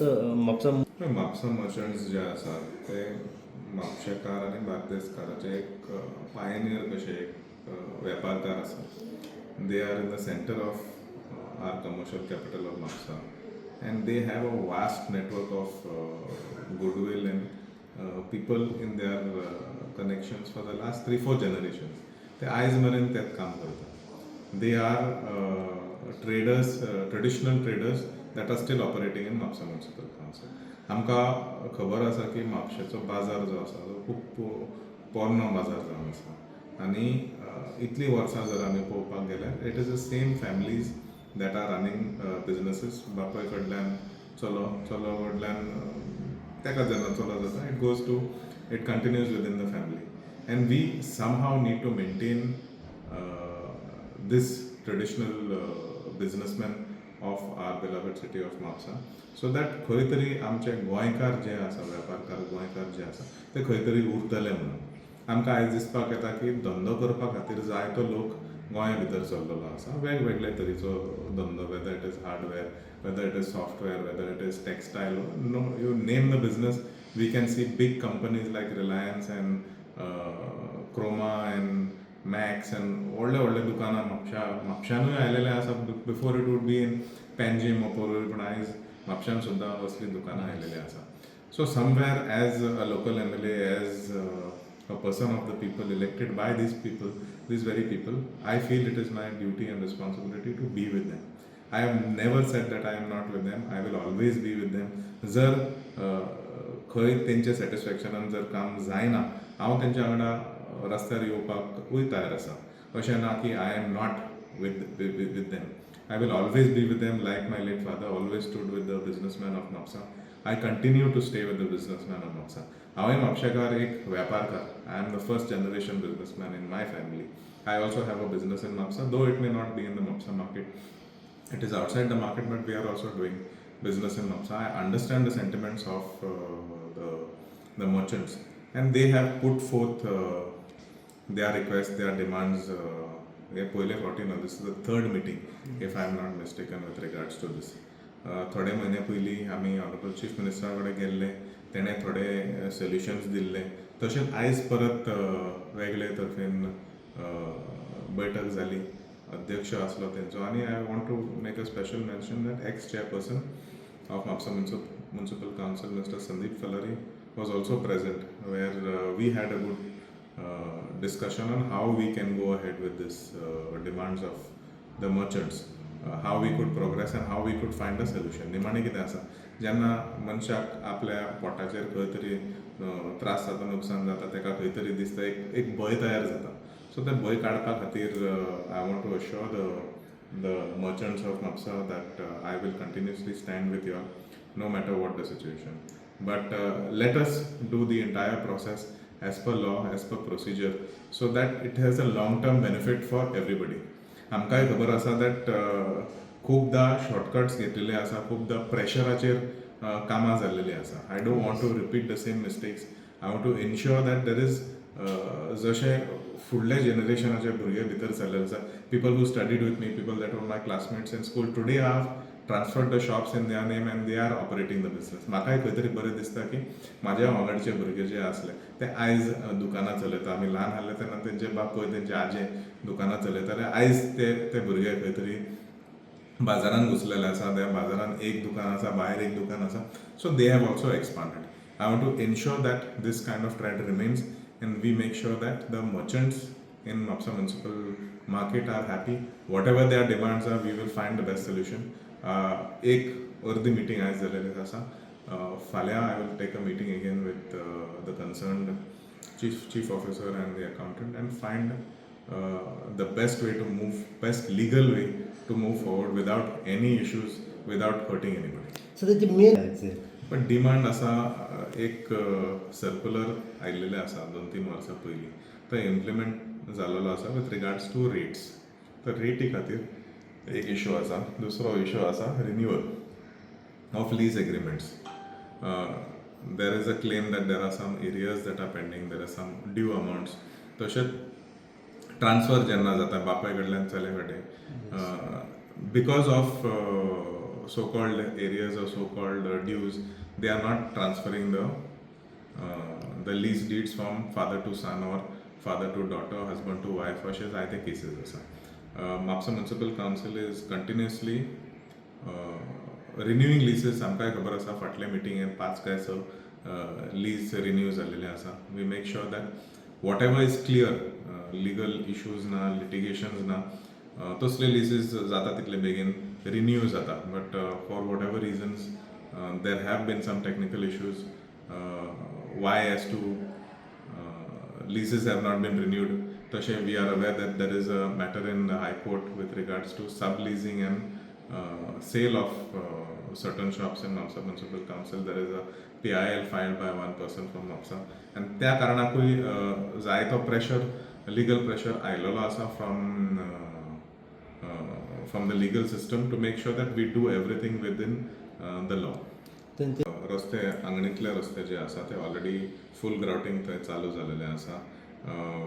Mapusa. Mapusa merchants जे आसात ते म्हापशेकार आनी बार्देसकाराचे एक पायनियर कशे, एक वेपारकार आसा. They are in the center of our commercial capital of Mapusa and they have a vast network of goodwill and people in their connections for the last 3-4 generations. ते आयज मेरेन तेच काम करतात. They are traders, traditional traders that are still operating in Mapusa Municipal Council. आमकां खबर आसा की म्हापशेचो बाजार जो आसा तो खूब पोरनो बाजार जावन आसा आनी इतलीं वर्सां जर आमी पळोवपाक गेल्यार, it is the same families that are running businesses. बापाय कडल्यान चलो, चलो कडल्यान ताका जेन्ना चलो जाता, it goes to it continues within the family and we somehow need to maintain this traditional businessmen of our beloved city of Mapusa so that खंय तरी आमचे गोंयकार जे आसा, वेपारकार गोंयकार जे आसा, ते खंय तरी उरतले म्हणून. आमकां आयज दिसपाक येता की धंदो करपा खातीर जायतो लोक गोंया भितर सरलेलो आसा, वेगवेगळे तरेचो धंदो, whether it is hardware, whether it is software, whether it is textile, no, you name the business. We can see big companies like Reliance and Croma and Max and व्हडले व्हडले दुकानां म्हापशा म्हापशानूय आयलेले आसा. Before it would be in Panjim or Porvorim, पूण आयज म्हापशान सुद्दां असलीं दुकानां आयलेलीं आसा. So somewhere, as a local MLA, as a person of the people elected by these people, these very people, I feel it is my duty and responsibility to be with them. I have never said that I am not with them. I will always be with them. जर खंय तेंच्या सॅटिस्फॅक्शनान जर काम जायना, हांव तेंच्या वांगडा रस्त्यार येवपाकूय तयार आसा. अशें ना की I am not with them. I will always be with them, like my late father always stood with the businessman of Mapusa. I continue to stay with the businessman of Mapusa. हांवूय म्हापशेकार एक वेपारकार. I am the first generation businessman in my family. I also have a business in Mapusa, though it may not be in the Mapusa market. It is outside the market, but we are also doing business in Mapusa. I understand the sentiments of the merchants, and they have put forth their requests, their demands. हे पयले फावटी न्हू, this is the third meeting, if I am not mistaken, with regards to this. थोडे म्हयने पयलीं आमी honourable chief मिनिस्टरा कडेन गेल्ले, तेणें थोडे सोल्युशन्स दिल्ले. तशेंच आयज परत वेगळे तर्फेन बैठक जाली, अध्यक्ष आसलो तेंचो आनी I want to make a special mention that ex chairperson of Mapusa Municipal Council, Mr. Sandeep Falari, was also present, where we had a good discussion on how we can go ahead with this demands of the merchants, how we could progress and how we could find a solution. निमाणें कितें आसा, जेन्ना मनशाक आपल्या पोटाचेर खंय तरी त्रास जाता, नुकसान जाता, ताका खंय तरी दिसता, एक एक भंय तयार जाता. सो तें भंय काडपा खातीर I want to assure the merchants of Mapusa that I will continuously stand with you all no matter what the situation. But let us do the entire process as per law, as per procedure, so that it has a long term benefit for everybody. आमकांय खबर आसा that खुबदां shortcuts घेतिल्ले आसा, खुबदां प्रेशराचेर कामां जाल्लेलीं आसा. I don't want to repeat the same mistakes. I want to ensure that there is, जशें फुडल्या जनरेशनाचे भुरगे भितर सरलेले आसा, people who studied with me, people that were my classmates in school, today have transferred the shops in their name and they are operating the business. म्हाकाय खंय तरी बरें दिसता की म्हाज्या वांगडचे भुरगे जे आसले ते आयज दुकानां चलयता. आमी ल्हान आसले तेन्ना तेंचे बापूय, तेंचे आजे दुकानां चलयताले. आयज ते ते भुरगे खंय तरी बाजारान घुसलेले आसा. त्या बाजारान एक दुकान आसा, भायर एक दुकान आसा. So they have also expanded. I want to ensure that this kind of trend remains and we make sure that the merchants in Mapusa Municipal Market are happy. Whatever their demands are, we will find the best solution. एक अर्दी meeting आयज जालेली आसा. फाल्यां I will take a meeting again with the concerned chief officer and the accountant and find the best way to move, best legal way to move forward without any issues, without hurting anybody. So तेची main पण demand आसा, एक circular आयिल्लें आसा 2-3 वर्सां पयलीं, तो implement जाल्लो आसा विथ रिगार्ड्स टू रेट्स. तर रेटी खातीर एक इशू आसा. दुसरो इशू आसा renewal of lease agreements. There is a claim that there are some arrears that are pending, there are some due amounts. तशेंच ट्रान्सफर जेन्ना जाता बापाय कडल्यान चले कडेन, because of so called arrears or so called dues, they are not transferring the lease deeds from father to son or father to daughter, husband to wife. अशे जायते cases आसा. Mapusa Municipal Council is continuously renewing leases. आमकांय खबर आसा, फाटल्या मिटिंगेन पांच काय स लीज रिन्यू जाल्लेले आसा. We make sure that whatever is clear, legal issues ना, लिटिगेशन्स ना, तसले लिजीस जाता तितले बेगीन रिन्यू जाता. But for whatever reasons, there have been some technical issues why as to leases have not been renewed. तशें we are aware that there is a matter in the High Court with regards to sub leasing and sale of certain shops in Mapsa Municipal Council. There is a PIL filed by one person from Mapsa. And त्या कारणाकूय जायतो pressure, legal pressure आयलेलो आसा from the legal system to make sure that we do everything within the law. तेंचे रस्ते, आंगणीतले रस्ते जे आसा ते already फूल ग्राउटींग थंय चालू जालेलें आसा.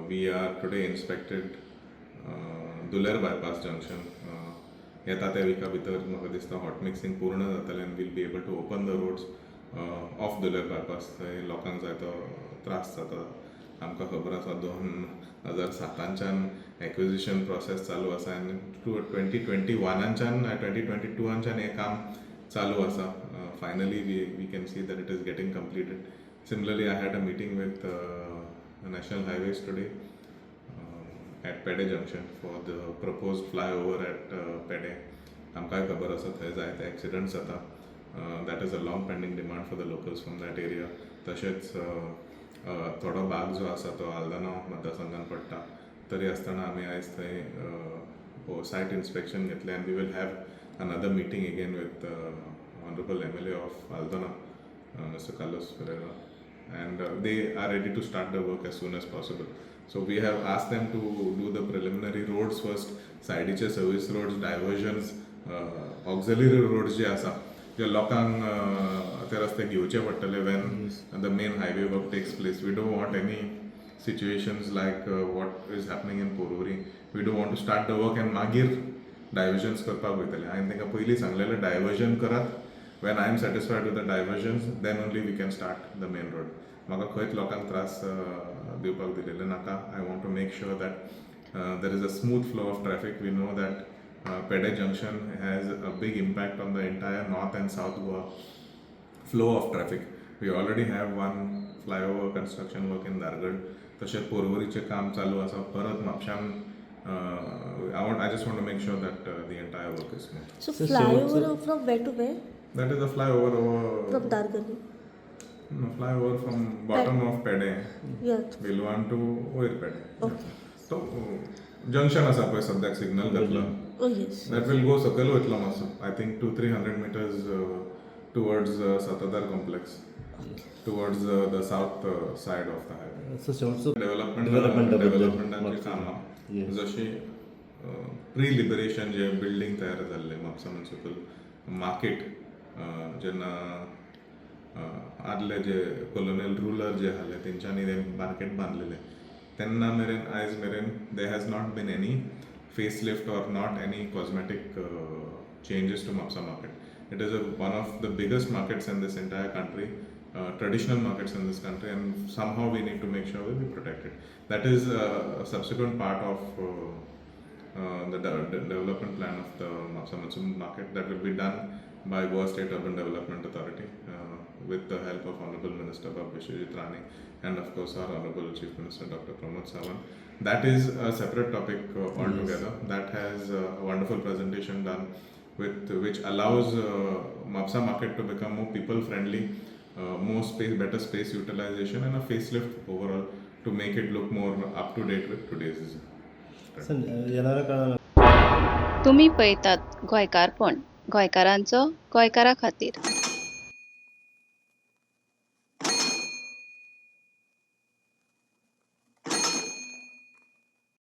We are today inspected Duler bypass junction. येता त्या विका भितर म्हाका दिसता हॉट मिक्सिंग पूर्ण जातलें आनी we'll be able to open the roads of Duler bypass. थंय लोकांक जायतो त्रास जाता. आमकां खबर आसा, 2007च्यान एक्विजिशन प्रोसेस चालू आसा आनी 2021च्यान, 2022च्यान हें काम चालू आसा. Finally we can see that it is getting completed. Similarly, I had a meeting with National Highways today at Pede junction for the proposed flyover at Pede. आमकांय खबर आसा, थंय जायते एक्सिडंट्स जाता. That is a long pending demand for the locals from that area. तशेंच थोडो भाग जो आसा तो आल्दाना मतदारसंघान पडटा, तरी आसतना आमी आयज थंय सायट इन्स्पेक्शन घेतलें आनी we will have another meeting again with honourable MLA of Aldona, Mr. Carlos Ferreira, and they are ready to start the work as soon as possible. So we have asked them to do the preliminary roads first, सायडीचे service roads, diversions, auxiliary roads जे आसा, जे लोकांक ते रस्ते घेवचे पडटले when the main highway work takes place. We don't want any situations like what is happening in Porvorim. We don't want to start the work and मागीर डायवर्जन्स करपाक वयतले. हांवें तांकां पयलीं सांगलेलें, डायवर्जन करात, when I am satisfied with the diversions, then only we can start the main road. म्हाका खंयच लोकांक त्रास दिवपाक दिलेले नाका. I want to make sure that there is a smooth flow of traffic. We know that Pede junction has a big impact on the entire North and South Goa flow of traffic. We already have one flyover construction work in Dhargal. तशेंच पोरवरीचें काम चालू आसा परत म्हापशान. I just want to make sure that the entire work is smooth. So So flyover from where to where? That is a flyover over From Dhargal. No, flyover from bottom of Pede, Bilwan to वयर Pede. तो junction आसा पळय, सद्याक signal घातला. Oh yes. That will go सकयल वयतलो मातसो, I think 200-300 meters towards Satadar complex, towards the south side of the highway. So शेवटचो डेव्हलपमेंट Development बद्दल. डेव्हलपमेंटाची कामां जशी प्री लिबरेशन जे बिल्डींग तयार जाल्लें, म्हापसा म्युनिसिपल मार्केट, जेन्ना आदले जे कोलोनियल रुलर जे आहले तेंच्यांनी तें मार्केट बांदलेलें, तेन्ना मेरेन आयज मेरेन there has not been any facelift or not any cosmetic changes to Mapsa market. It is one of the biggest markets in this entire country, traditional markets in this country, and somehow we need to make sure that we protect it. That is a subsequent part of the development plan of the Mapsa Municipal market that will be done by Goa State Urban Development Authority with the help of Honorable Minister Babu Vishwajit Rane and of course our Honorable Chief Minister Dr. Pramod Sawant. That is a separate topic altogether. That has a wonderful presentation done with which allows Mapsa market to become more people friendly, more space, better space utilization and a facelift overall to make it look more up to date with today's sir, येणाऱ्या काळात तुमी पळयतात गोंयकारपण, गोंयकारांचो गोंयकारा खातीर.